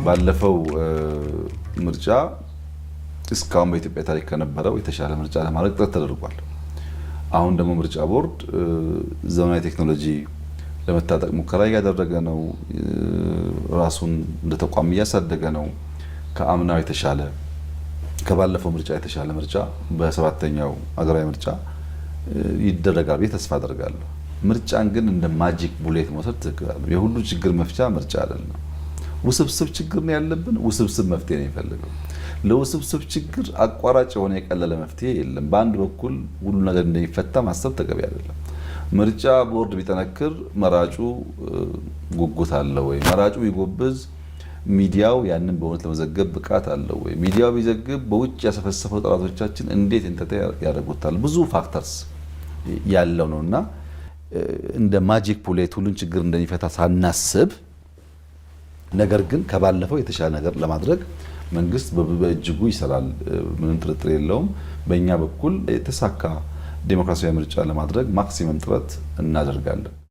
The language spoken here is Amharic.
ባለፈው ምርጫ እስካሁን በኢትዮጵያ ታሪክ ከነበረው የተሻለ ምርጫ ለማድረግ ጥረት ተደርጓል። አሁን ደግሞ ምርጫ ቦርድ ዘመናዊ ቴክኖሎጂ ለመታጠቅ ሙከራ እያደረገ ነው። ራሱን እንደ ተቋም እያሳደገ ነው። ከአምናው የተሻለ፣ ከባለፈው ምርጫ የተሻለ ምርጫ በሰባተኛው ሀገራዊ ምርጫ ይደረጋል ብዬ ተስፋ አደርጋለሁ። ምርጫን ግን እንደ magic bullet መውሰድ ትክክል አይደለም። የሁሉ ችግር መፍቻ ምርጫ አይደለም። ውስብስብ ችግር ነው ያለብን፣ ውስብስብ መፍትሄ ነው የሚፈልገው። ለውስብስብ ችግር አቋራጭ የሆነ የቀለለ መፍትሄ የለም። በአንድ በኩል ሁሉ ነገር እንደሚፈታ ማሰብ ተገቢ አይደለም። ምርጫ ቦርድ ቢጠነክር መራጩ ጉጉት አለው ወይ? መራጩ ቢጎብዝ ሚዲያው ያንን በእውነት ለመዘገብ ብቃት አለው ወይ? ሚዲያው ቢዘግብ በውጭ ያሰፈሰፈው ጠላቶቻችን እንዴት entertain ያደርጉታል? ብዙ factors ያለው ነው እና እንደ magic bullet ሁሉን ችግር እንደሚፈታ ሳናስብ፣ ነገር ግን ከባለፈው የተሻለ ነገር ለማድረግ መንግስት በእጅጉ ይሰራል። ምንም ጥርጥር የለውም። በእኛ በኩል የተሳካ ዴሞክራሲያዊ ምርጫ ለማድረግ maximum ጥረት እናደርጋለን።